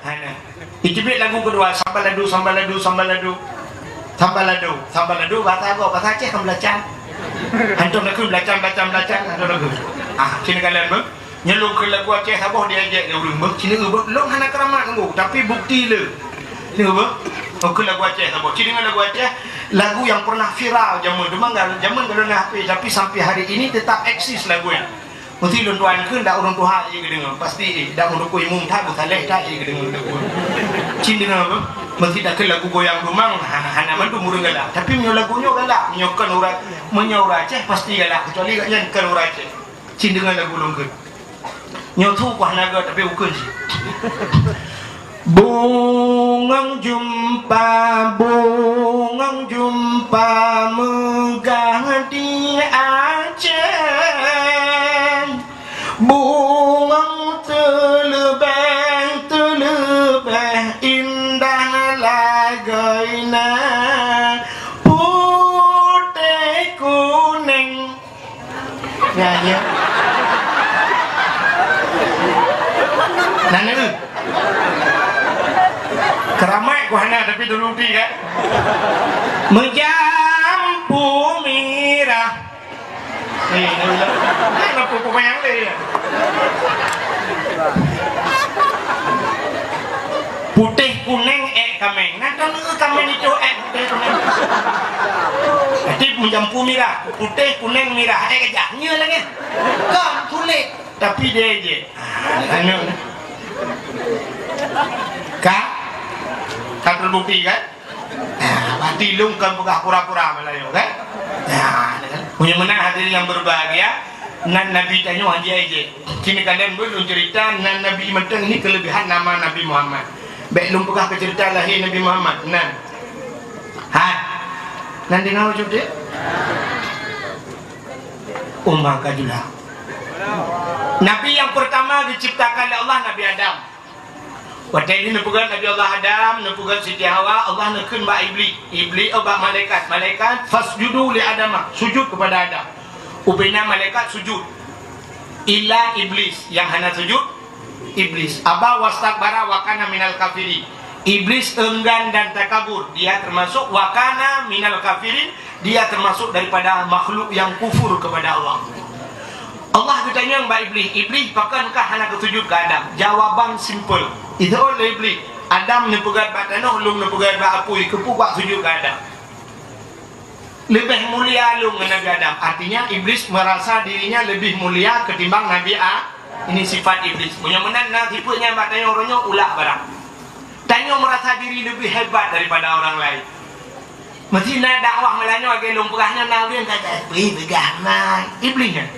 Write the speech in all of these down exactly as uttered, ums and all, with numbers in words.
Hana. Iteubiet lagu keudua, Sambaladu, Sambaladu, Sambaladu. Sambaladu, Sambaladu, bahasa Aceh, bahasa Aceh kan belacan. Hantom lagu belacan, belacan, belacan, hantom lagu. Ah, sini kalian, beuh. Nyoe lôn kheun lagu Aceh saboh diejek lé ureueng, beuh. Sini, beuh. Lôn hana keuramat nunggu, tapi bukti le. Sini, beuh. Lôn kheun lagu Aceh saboh. Sini deungoe lagu Aceh, lagu yang pernah viral jameun. Cuma enggak jameun kalau na H P, tapi sampai hari ini tetap eksis lagu nyan. Meusti lôn tuan kheun dak ureueng tuha jih geudeungoe, pasti jih, dak meurukui mum that, meusaleh that jih geudeungoe. Cit deungoe beuh, meusti dak kheun lagu goyang dumang, ha, hana mandum ureueng galak. Tapi meunyoe lagu nyoe galak, meunyoe kon ureueng, meunyoe ureueng Aceh pasti galak, kecuali gobnyan kon ureueng Aceh. Cit deungoe lagu lôn kheun. Nyoe su kuah naga tapi ukeuen cit. Bungong jumpa, bungong jumpa meugah di Aceh. Bungong teuleubeh, teuleubeh indah lagoina putéh kuneng. Nyan, nyan. Nan neu. Keuramat ku hana, tapi teubukti kan? Meujampu mirah. Eh, kenapa pemain lé? Putéh kuneng ék kaméng. Nah, kan kameng itu ék putéh kuneng. Jadi meujampu mirah, putéh kuneng mirah ék gajah. Nyoe lagèe. Kan sulet, tapi dia je. Ah, anu. Ka? Ka terbukti kan? Ah, berarti lôn kan peugah pura-pura Meulayu kan? Nah, kan? Punya menang hadirin yang berbahagia, nan Nabi tanyoe hana jijak. Kini kalian boleh cerita nan Nabi mantong ini kelebihan nama Nabi Muhammad. Bèk lôn peugah keu cerita lahé Nabi Muhammad. Nan. Hai. Nan deungoe cuti? Umma ka jula. Nabi yang pertama diciptakan oleh Allah Nabi Adam. Watèe neupeugèt Nabi Allah Adam, neupeugèt Siti Hawa, Allah neukheun bak Iblih. Iblih, oh, bak malaikat. Malaikat, "Fasjudu li Adama." Sujud kepada Adam. Ubena malaikat sujud. Illa Iblis, yang hana sujud, Iblis. Aba wastakbara wa kana minal kafirin. Iblis enggan dan takabur. Dia termasuk wa kana minal kafirin. Dia termasuk daripada makhluk yang kufur kepada Allah. Allah geutanyong bak Iblih, "Iblih, pakon kah hana keusujud keu Adam?" Jawaban simple. Ijaweueb lé Iblih, "Adam neupeugèt bak tanoh, lôn neupeugèt bak apui, keupeue kuat sujud keu Adam?" Leubeh mulia lôn ngon Nabi Adam. Artinya, Iblis merasa dirinya lebih mulia ketimbang Nabi A-, ini sifat Iblis. Meunyoe meunan na sifat nyan bak tanyoe uroe nyoe, ulah barang. Tanyoe merasa diri lebih hebat daripada orang lain. Meusti na dakwah meulanyoe lagèe lôn peugah nyoe na ureueng kata, "Wih, peugah na." Iblih nyan.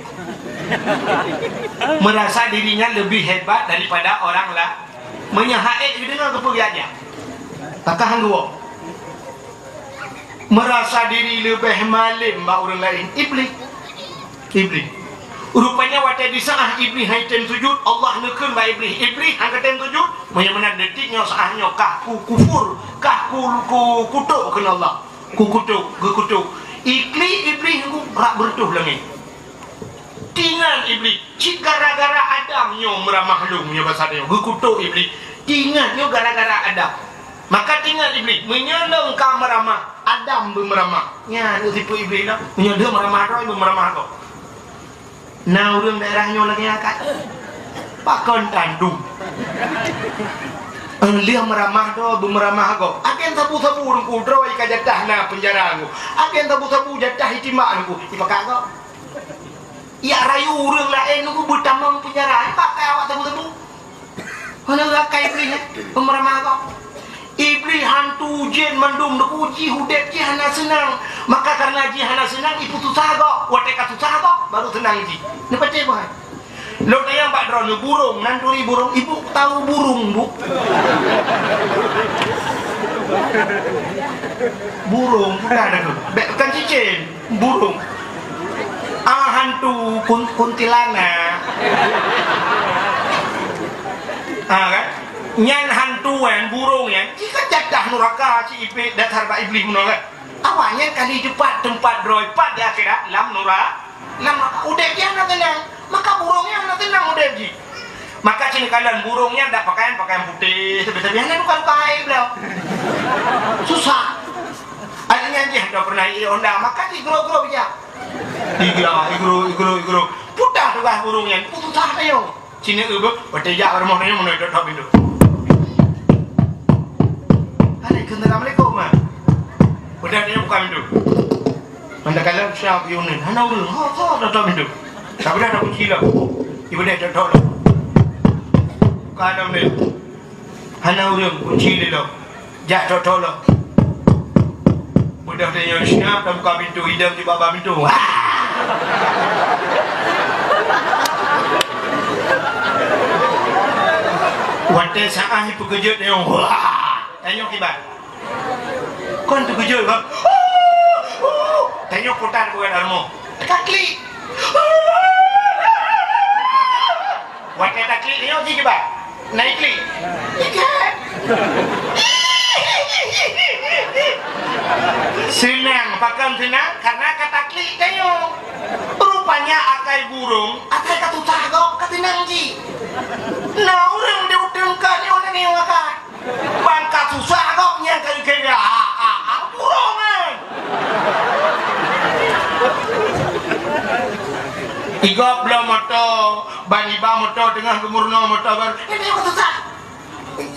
Merasa dirinya lebih hebat daripada orang la-, meunyoe hana geudeungoe keupeue geujak. Maka han geuwoe. Merasa diri leubeh malem bak ureueng laén. Iblih. Iblih. Rupanya watèe di saat Iblih han tem sujud, Allah neukheun bak Iblih, "Iblih, han ka tem sujud?" Meunyoe meunan detik nyoe saat nyoe kah ku kufur, kah ku, ku kutok keu Allah. Ku kutok, geukutok. Iklik Iblih ngon brat beureutoh langèt. Tingat Iblih, cit gara-gara Adam nyoe meuramah lôn, nyoe basa nyoe, geukutok Iblih. Tingat nyoe gara-gara Adam. Maka tingat Iblih, meunyoe lôn ka meuramah, Adam beumeuramah. Nyan nyoe tipe Iblih nyoe. Meunyoe lheueh meuramah droe, beumeuramah gob. Na ureueng daerah nyoe lagèe nyan kan? Pakon tantu. Eh, lheueh meuramah droe, beumeuramah gob. Agen sabu-sabu teungku, droe ka jatah na peunjara teungku. Agen sabu-sabu jatah itimak teungku, ipakat gob. Ijak rayu ureueng laén nunggu beutamong peunjara, eh, pakai awak teunggu-teunggu. Hana rakai Iblih, eh, peumeurama kau. Iblih hantu jén mandum nunggu jih udép jih hana seunang. Maka kareuna jih hana seunang, ipeususah gob. Watèe ka susah gob, baru seunang jih. Neupatéh boh hai. Lôn tanyong bak droeneuh, burông, nan turi burông, ibu tahu burung, Bu? Burông, bukan aku. Bèk bukan cicém. Burung. Ah, hantu kun-, kuntilanak. Ah, kan? Nyan hantu kan, burung nyan. Jih kan jatah nuraka, si Iblih, dasar bak Iblih meunoe kan? Awak nyan kali teupat teumpat droe pat di akhirat, lam nura-, lam udép jih hana seunang. Maka burung nyan hana seunang udép jih. Maka Kalon burông nyan dak pakaian, pakaian putéh, sabe-sabe hana luka-luka aé blah. Susah. Aneuk nyan jih dak pernah ié Honda, maka jigroe-groe bijak. Igroe, igroe, igroe, igroe. Peugah tugaih burông nyan, peue susah tanyoe. Sinoe eu beuh, watèe jak rumoh tanyoe meunoe thok-thok pintoe. Hana ikheun assalamualaikum, ah. Peugah tanyoe buka pintoe. Mantakalon siap yue uneun, hana ureueng. Ho, ho, thok-thok pintoe. Sabeudeh takunci lom. Ibeudeh thok-thok lom. Ka lom deh. Hana ureueng, kunci lé lom. Jak thok-thok lom. Beudôh tanyoe siap tabuka pintoe, idong jibak bak pintoe. Wah! Watèe saát jipeukeujot tanyoe, wah! Tanyoe kiban. Kon teukeujot, kan? Tanyoe kota teupeugah dalam rumoh. Teuka klik. Watèe taklik nyoe jih kiban? Na iklik? Iklik. Seunang, pakon seunang? Karena ka taklik tanyoe. Rupanya akai burông, akai ka susah gob, ka seunang jih. Na ureueng di uteuen ka nyoe na nyoe akai. Ban ka susah gob nyang ka geukheun, ah, ah, ah, burông, eh. Igob bloe moto, ban iba moto teungoh geumeurunoe moto baru. Ini aku susah.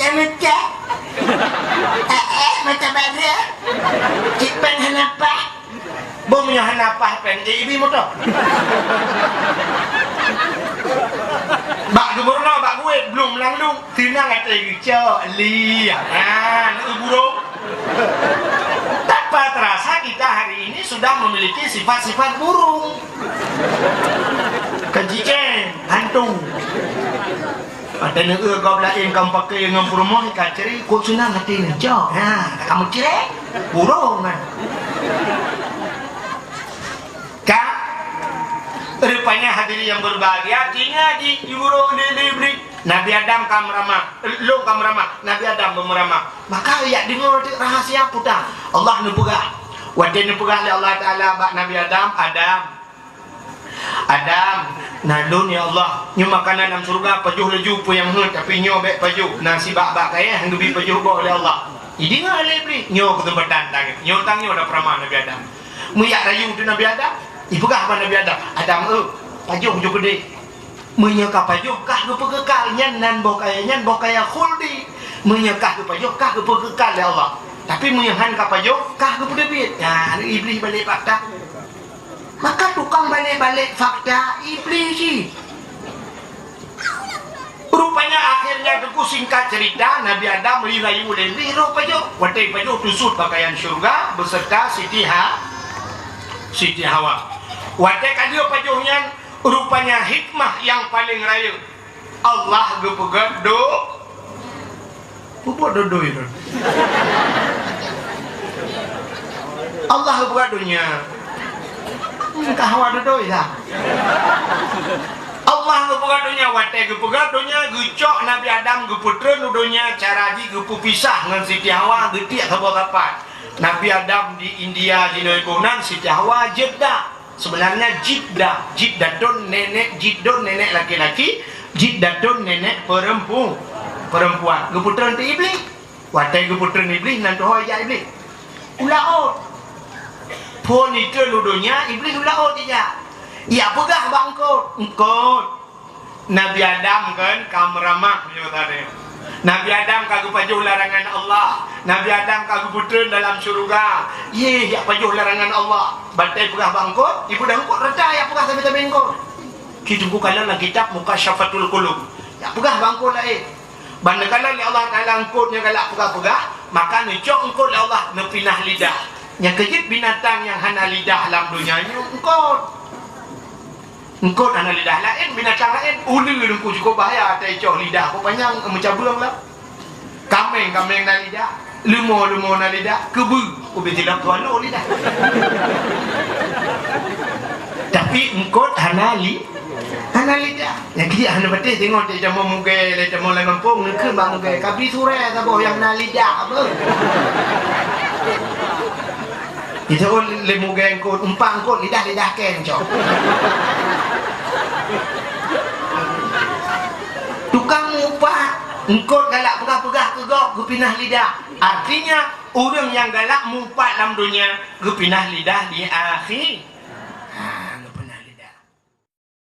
Jangan cek. Eh, eh, moto baru. Cik Peng hana paih. Bông nyoe hana paih péng, eh, ibi moto. Bak gubernur, bak buet, belum meulanglueng, seunang até geucok, liah. Ha, neu burông. Tanpa terasa kita hari ini sudah memiliki sifat-sifat burung. Kejiceng, hantu. Watèe neueu gob laén ka meupaké ngon peurumoh, ka cre, kok seunang até neucok. Ha, ka kamoe cre, burông kan. Ka, rupanya hadirin yang berbahagia, tinggai di burông lé-lé bri. Nabi Adam ka meuramah, lôn ka meuramah, Nabi Adam beumeuramah. Maka jak deungoe teuk rahasia peue tan. Allah neupeugah. Watèe neupeugah lé Allah Taala bak Nabi Adam, Adam, Adam, na lôn, ya Allah. Nyoe makanan lam syeuruga, pajoh laju peue nyang heuet, tapi nyoe bèk pajoh. Na sibak bak kayèe han geubi pajoh boh lé Allah. Jideungoe lé Iblih, nyoe keuseumpatan tanyoe. Nyoe tanyoe dah peuramah Nabi Adam. Meujak rayu teuk Nabi Adam, jipeugah bak Nabi Adam, "Adam, eu, pajoh ju keudéh." Meunyoe ka pajoh, kah geupeukeukai nyan, nan boh kayèe nyan, boh kayèe khuldi. Meunyoe kah geupajoh, kah geupeukeukai lé Allah. Tapi meunyoe han ka pajoh, kah geupeuteubiet. Nyan, Iblih balek fakta. Maka tukang balek-balek fakta, Iblih cit. Rupanya akhirnya, teungku, singkat cerita, Nabi Adam jirayu lé Iblih rôh pajoh. Watèe pajoh, teusut pakaian syeuruga beserta Siti Ha-, Siti Hawa. Watèe ka lheueh pajoh nyan, rupanya hikmah nyang paleng rayeuk. Allah geupeugah do-, peubuet dodoi tu. Allah geupeugah donya. Hmm, ka hawa dodoi dah. Allah geupeugah donya, watèe geupeugah donya, geucok Nabi Adam geupeutreun u donya, cara jih geupeupisah ngon Siti Hawa, geutiek saboh sapat. Nabi Adam di India jinoe iboh nan, Siti Hawa Jeddah. Sebenarnya Jiddah, Jiddatun nenek, Jiddun nenek laki-laki, Jiddatun nenek perempu-, perempuan. Geupeutreun teuk Iblih. Watèe geupeutreun Iblih, nan tuho jak Iblih. U laôt. Phon itreun u donya, Iblih u laôt ijak. Ijak peugah bak eungkôt, "Eungkôt, Nabi Adam kan ka meuramah meunyoe tadi. Nabi Adam ka geupajoh larangan Allah. Nabi Adam ka geupeutreun dalam syeuruga. Yeh, jak pajoh larangan Allah." Watèe peugah bak eungkôt, ipeugah eungkôt rata jak peugah sabe-sabe eungkôt. Cit teungku kalon lam kitab Mukasyafatul Qulub. Jak peugah bak eungkôt laén. Ban neukalon lé Allah Taala eungkôt nyang galak peugah-peugah, maka neucok eungkôt lé Allah neupinah lidah. Nyang keujeuet binatang nyang hana lidah lam donya nyoe eungkôt. Eungkôt hana lidah, laén binatang laén, uleue teungku cukôp bahya, watèe icok lidah, kok panyang meucabeueng lah. Kaméng, kaméng na lidah, leumo, leumo na lidah, keubeue, ubé tilap tuan lo lidah. Tapi eungkôt hana li-, hana lidah. Nyang keujiak hana patéh, teungoh cit jameun mugée lé jameun lam gampông, neukheun bak mugée, "Kabi surée saboh nyang na lidah, beuh." Jiteuôn lé mugée eungkôt, umpak eungkôt, lidah-lidah kèe neucok. Tukang Eungkôt galak peugah-peugah keu gob, geupinah lidah. Artinya, ureuëng nyang galak mupat lam donya, geupinah lidah di akhi.